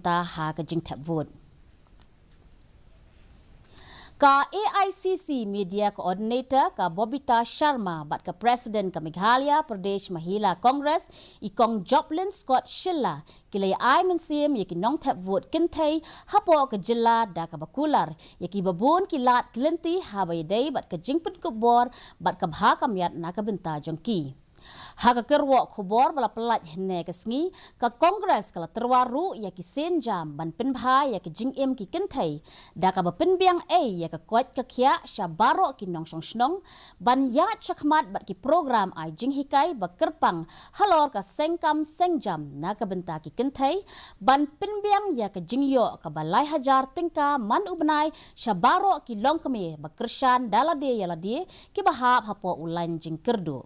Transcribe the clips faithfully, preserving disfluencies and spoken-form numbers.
mynta ha ka jingthep vote. Ka A I C C Media Coordinator ka Bobita Sharma bad ka President ka Meghalaya Pradesh Mahila Congress, i Kong Joplin Scott Shylla, ki la ai mynsiem ïa ki nongthep vote kynthei hapoh ka jylla da kaba kular ïa kiba bun ki lad ki lynti haba ïadei bad ka jingpynkup bor bad ka bha ka miat na ka bynta jong ki. Ha ka kyrwoh khubor ba la pyllait hynne ka sngi, ka Congress ka la tyrwa ruh ïa ki sienjam ban pynbha ïa ka jingim ki kynthei da kaba pynbiang ei ïa ka koit ka khiah sha baroh ki nongshong shnong, ban ïaid shakhmat bad ki program ai jinghikai ba kyrpang halor ka seng kam seng jam na ka bynta ki kynthei, ban pynbiang ïa ka jingïoh kaba lai hajar tyngka man u bnai sha baroh ki longkmie ba kyrshan da lade ïa lade kiba hap hapoh u lain jingkyrduh.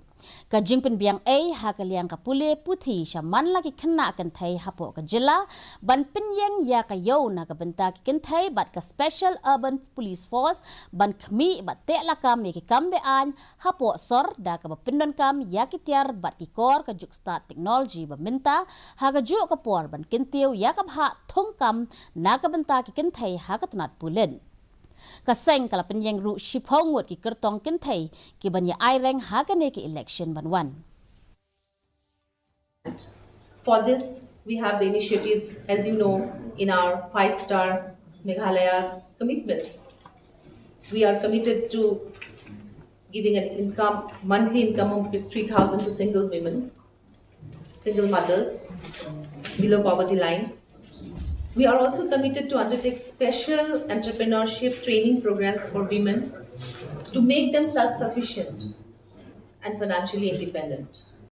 Ka jingpynbiang ei ha ka liang ka pule puthi sha man la ki khynnah kynthei hapoh ka jylla, ban pynïeng ïa ka ïew na ka bynta ki kynthei bad ka Special Urban Police Force ban khmih bad teh lakam ïa ki kam be-aiñ hapoh sor da kaba pyndonkam ïa ki tiar bad ki kor ka juk stad technology ba mynta, ha kajuh ka por ban kyntiew ïa ka bhah thungkam na ka bynta ki kynthei ha ka tnat pulit. Ka seng ka la pynïeng ruh shiphew ngut ki kyrtong kynthei kiban ïa aireng ha kane ka election ban wan. For this, we have the initiatives, as you know, in our five-star Meghalaya commitments. We are committed to giving an income, monthly income of rupees three thousand to single women, single mothers, below poverty line. We are also committed to undertake special entrepreneurship training programs for women to make them self-sufficient and financially independent.